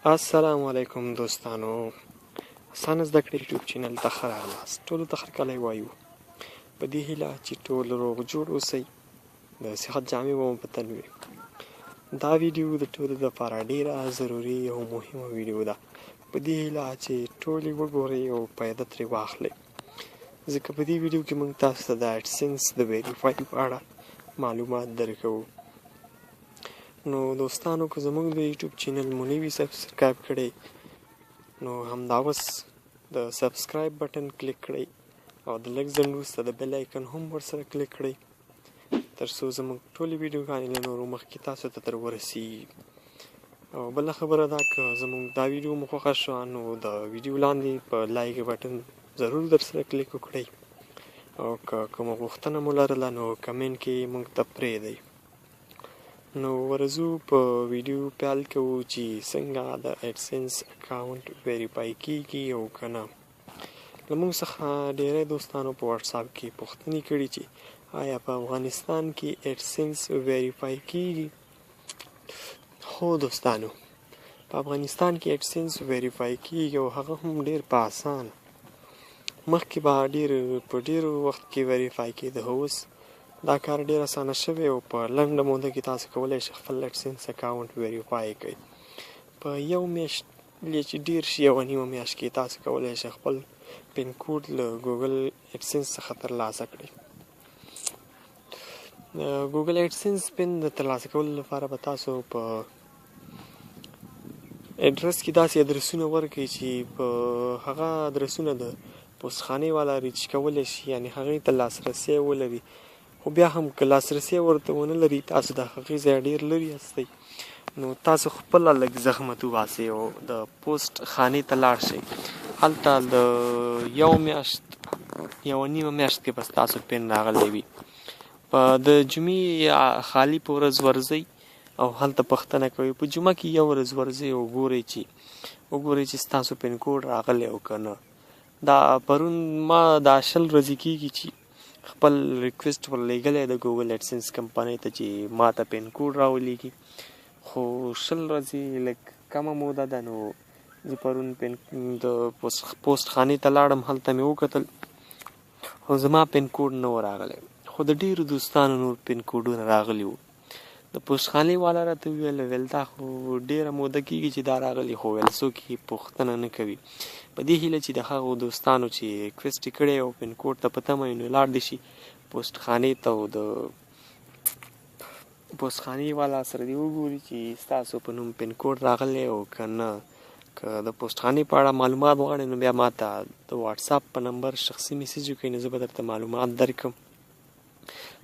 السلام علیکم دوستانو، اسانه زده کړې یوټیوب چینل ته ښه راغلاست. ټولو ته هرکلی وایو، په دې هیله چې ټول روغ جوړ اوسئ، د صحت جامې به مو په تن وي. دا ویډیو د ټولو لپاره ډیره ضروري او مهمه ویډیو ده، په دې هیله چې ټول یې وګورئ او فایده ترې واخلئ، ځکه په دې ویډیو کې موږ تاسو ته د AdSense د verify په اړه معلومات درکوو. نو دوستانو، که زموږ د یوټیوب چینل مو نه وي subscribe کړی، نو همدا اوس د subscribe button click کړئ او د لږ ځنډ وروسته د bell icon هم ورسره کلیک کړئ، تر څو زموږ ټولې ویډیوګانې له نورو مخکې تاسو ته تر ورسیږي. او بله خبره دا، که زموږ دا ویډیو مو خوښه شوه، نو د ویډیو لاندې په like button ضرور درسره کلیک وکړئ، او که کومه غوښتنه مو لرله، نو comment کې موږ ته پرېږدئ. نو ورځو په ویډیو پیل کوو چې څنګه د AdSense account verify کیږي او که نه. له موږ څخه ډیری دوستانو په واتساپ کې پوښتنې کړي چې آیا په افغانستان کې AdSense verify کیږي؟ هو دوستانو، په افغانستان کې AdSense verify کیږي، او هغه هم ډیر په اسانه. مخکې به ډیر په ډیرو وخت کې verify کېده، خو اوس دا کار ډیر اسانه شوی او په لنډه موده کې تاسو کولی شئ خپل AdSense account verify کړئ. په یو میاشت چې ډیر شي، یوه نیمه میاشت کې تاسو کولی شئ خپل PIN code له ګوګل AdSense څخه ترلاسه کړئ. د ګوګل AdSense PIN د ترلاسه کولو لپاره به تاسو په ادرس کې داسې ادرسونه ورکړئ چې په هغه ادرسونه د پوستخانې والا reach کولی شي، یعنې هغې ته لاسرسی ولري. خو بیا هم که لاسرسی ورته ونه لري، تاسو د هغې ځایه ډېر لرې یاستئ، نو تاسو خپله لږ زحمت وباسئ او د پوسټ خانې ته لاړ شئ. هلته د یو میاشت، یوه نیمه میاشت کې به ستاسو PIN راغلی وي. په د جمعې یا خالي په ورځ ورځئ او هلته پوښتنه کوئ. په جمعه کې یو ورځ ورځئ او وګورئ چې ستاسو PIN code راغلی او که نه. دا پرون ما دا 20 ورځې کېږي چې خپل request ورلېږلی د ګوګل AdSense کمپنۍ ته چې ما ته PIN code راولېږي، خو 20 ورځې لږ کمه موده ده. نو زه پرون PIN د پوسټ خانې ته لاړم، هلته مې وکتل، خو زما PIN code نه و راغلی، خو د ډېرو دوستانو نور PIN کوډونه راغلي وو. د پوسټ خانې والا راته وویل، ویل دا خو ډېره موده کېږي چې دا راغلی، خو ویل څوک یې پوښتنه نه کوي. په دې هیله چې د هغو دوستانو چې request یې کړی او PIN code ته په تمه وي، نو لاړ دې شي پوسټ خانې ته او د پوسټ خانې والا سره دې وګوري چې ستاسو په نوم PIN code راغلی او که نه. که د پوسټ خانې په اړه معلومات غواړئ، نو بیا ما ته د واتساپ په نمبر شخصي message وکړئ، نو زه به درته معلومات درکړم.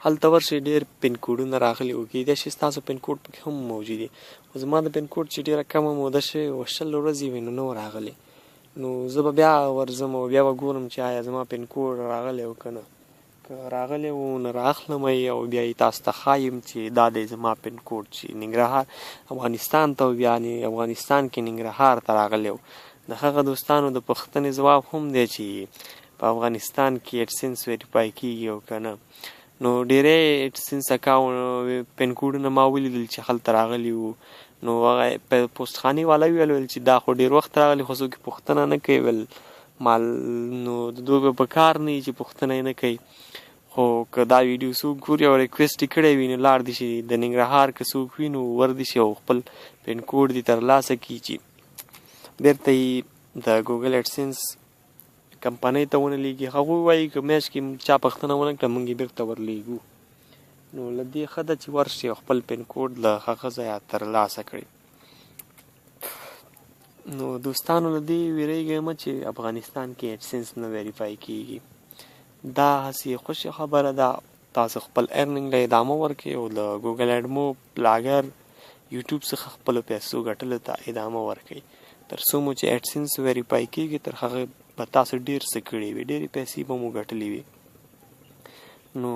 هلته ورشئ، ډېر PIN کوډونه راغلي وو، کېدای شي ستاسو PIN code پکې هم موجود وي. خو زما د PIN code چې ډېره کمه موده شوې وه، 20 ورځې وې، نو نه و راغلی. نو زه به بیا ورځم او بیا به ګورم چې آیا زما PIN code راغلی او که نه. که راغلی و، نو رااخلم یې او بیا یې تاسو ته ښایم چې دا دی زما PIN code چې ننګرهار افغانستان ته، بیا افغانستان کې ننګرهار ته راغلی و. د هغه دوستانو د پوښتنې ځواب هم دی چې په افغانستان کې AdSense verify کیږي او که نه. نو ډیری AdSense account PIN کوډونه ما ولیدل چې هلته راغلي وو. نو هغه په پوسټ خانې والا ویل چې دا خو ډیر وخت راغلی، خو څوک پوښتنه نه کوي. ویل مال نو د دوی به په کار نه چې پوښتنه یې نه کوي. خو که دا ویډیو څوک ګوري او request یې کړی وي، نو لاړ دي شي د ننګرهار، که څوک وي نو ور دي شي او خپل PIN code دې ترلاسه کړي چې بیرته یې د ګوګل AdSense کمپنۍ ته ونه لیږي. هغوی وایي که میاشت کې چا پوښتنه ونه کړه، موږ یې بیرته ورلیږو. نو له دې ښه ده چې ورشي او خپل PIN code له هغه ځایه ترلاسه کړئ. نو دوستانو، له دې ویریږئ مه چې افغانستان کې AdSense نه verify کیږي، دا هسې خوشې خبره ده. تاسو خپل earning له ادامه ورکړئ او له ګوګل AdMob، بلاګر، یوټیوب څخه خپلو پیسو ګټلو ته ادامه ورکړئ. تر څو مو چې AdSense verify کیږي، تر هغه به تاسو ډیر څه کړي وي، ډېرې پیسې به مو ګټلې وي. نو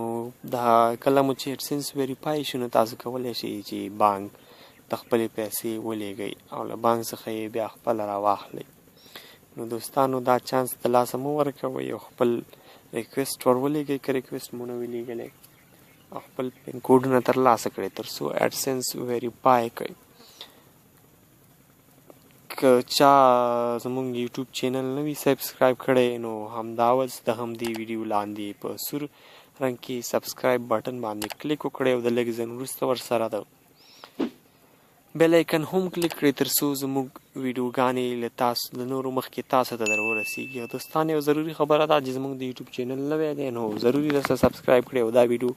دا کله مو چې AdSense verify شي، نو تاسو کولی شئ چې بانک ته خپلې پیسې ولیږئ او له بانک څخه یې بیا خپله راواخلئ. نو دوستانو، دا چانس د لاسه مه ورکوئ او خپل request ور ولیږئ که request مو نه وي لیږلی، او خپل PIN کوډونه ترلاسه کړئ تر څو AdSense verify کړئ. که چا زموږ یوټیوب چینل نه وي سبسکرایب کړی، نو همدا اوس د همدې ویډیو لاندې په سور رنګ کې سبسکرایب بټن باندې کلیک وکړئ او د لږ ځنډ وروسته ورسره د بیل آیکن هم کلیک کړئ، تر څو زموږ ویډیوګانې له تاسو له نورو مخکې تاسو ته در ورسیږي. او دوستان، یو ضروري خبره ده چې زموږ د یوټیوب چینل نوی دی، نو ضروري ده سبسکرایب کړئ او دا ویډیو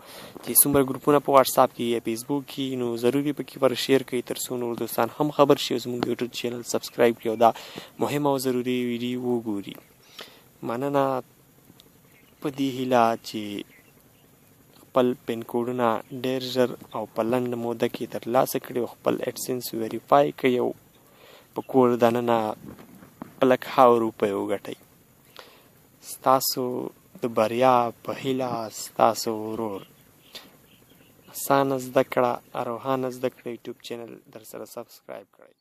چې څومره ګروپونه په واتساپ کې یا فیسبوک کې، نو ضروري پکې ور شیر کړئ، تر څو نور دوستان هم خبر شي او زموږ یوټیوب چینل سبسکرایب کړي او دا مهمه او ضروري ویډیو وګوري. مننه، په دې هیله چې خپل پین کوډونه ډېر ژر او په لنډه موده کې ترلاسه کړي او خپل اډسنس ویریفای کړئ او په کور دننه په لکهاو روپۍ وګټئ. ستاسو د بریا په هیله، ستاسو ورور. اسانه زده کړه، روښانه زده کړه یوټیوب چینل در سره سبسکرایب کړئ.